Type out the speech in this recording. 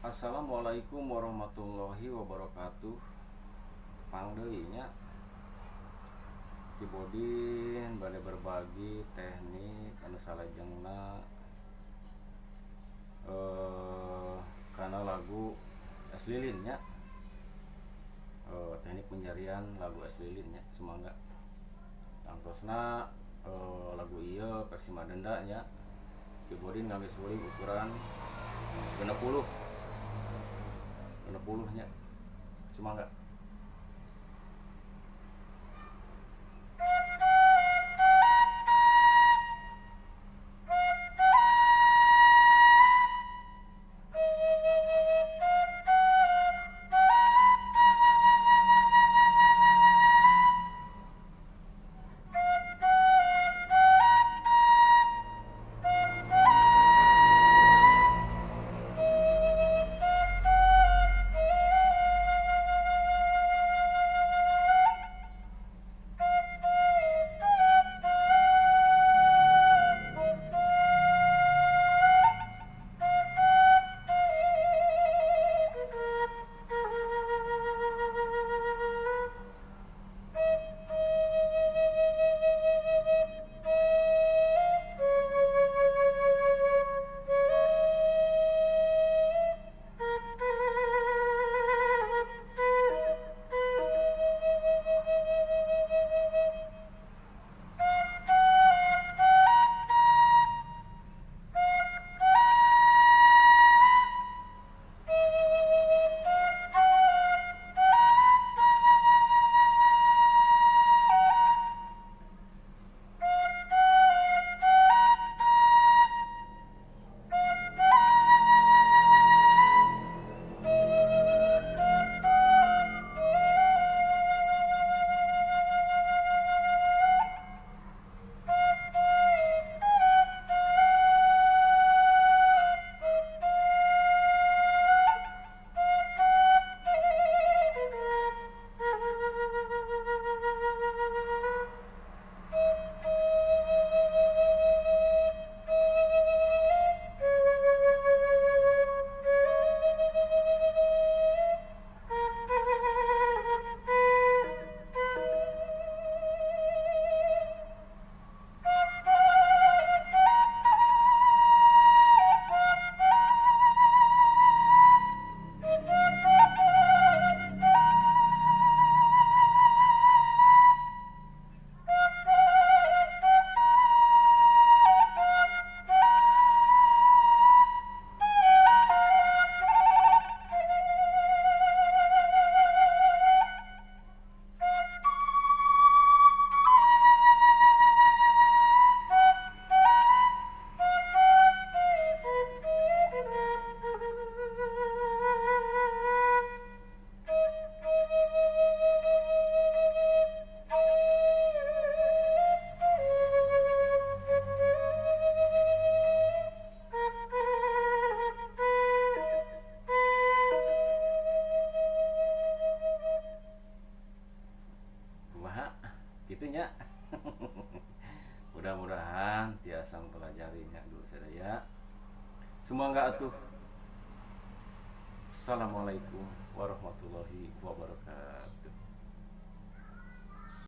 Assalamualaikum warahmatullahi wabarakatuh. Pang deui nya. Ki Bodin bade berbagi teknik anu salajengna kana lagu Es Lilin nya. Teknik pencarian lagu Es Lilin nya, sumangga. Tangtosna lagu ieu versi Madenda nya. Ki Bodin ngangge suling ukuran 60 nya. Sumangga. Gitu nya. Mudah-mudahan tiasa mempelajarinya dulu sadaya. Sumangga atuh. Assalamualaikum warahmatullahi wabarakatuh.